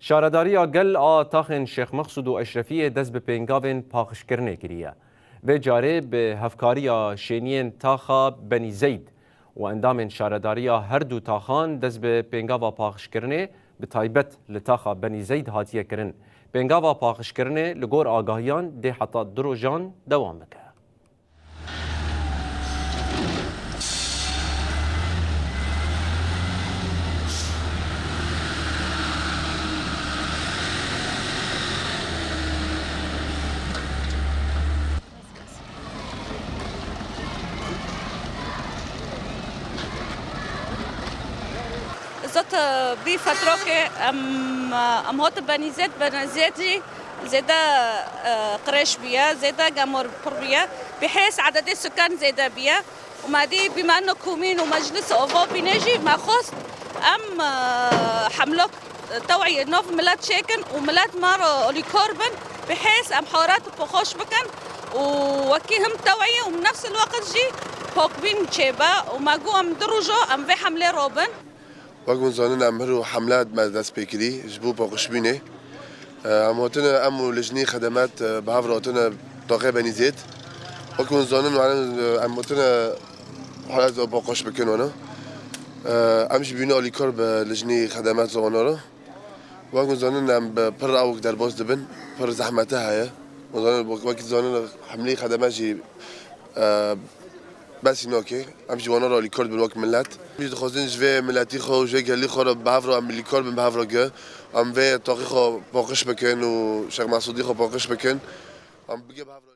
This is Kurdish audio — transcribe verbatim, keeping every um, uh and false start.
Şaredariya gel a taxên Şêx Mexsûd û Eşrefiyê dest bi pêngavên paqijkirinê kiriye. Vê carê bi hevkariya şêniyên taxa Benî Zeyd û endamên şaredariya her du taxan dest bi pêngava paqijkirinê, bi taybet li taxa Benî Zeyd hatiye kirin. Pêngava paqijkirinê li gor agahiyan dê heta du rojan dewam bike. Zot, e, bî fetrokê em, e, em hot Benî Zêd, Benî Zêd jî zêde, e, qirêş bûye, zêde gemor pir bûye. Bi hêz ededê sukan zêde bûye. Û me dî bî me no komîn û meclis û vo bîne jî me xwest em, e, hemlok teweyê nov milet çêkin û milet me re alîkor bin. Bi hêz em haret pixweş bikin û wekî him teweyê û nefs el weqt jî pokbîn çêbe û me got em du roja em vê hemlê robin. Wek hûn zanin, em hir û hemle me dest pê kirî ji bo paqijbûnê. Em hatine, em û lijnî xedemet, e, bi hev re hatine taxê Benî Zêd. Wek hûn zanin, em, em hatine halet paqij bikin wana. E, em jî bîne alîkar bi lijnî xedemet re wana re. Wek hûn zanin, em bi pir awik derbas dibin, pir zehmete heye. Hûn zanin, wek, wek zanin, hemlî xedemet jî, e, besî nake. Em jî wana re alîkar dibin wek milet. Em jî dixwazin ji vê miletî xwe û ji vê gelî xwe re bi hev re em alîkar bin, bi hev re ge. Em vê taxê xwe paqij bikin û Şêx Mesûdî xwe paqij bikin. Em bige bi hev re.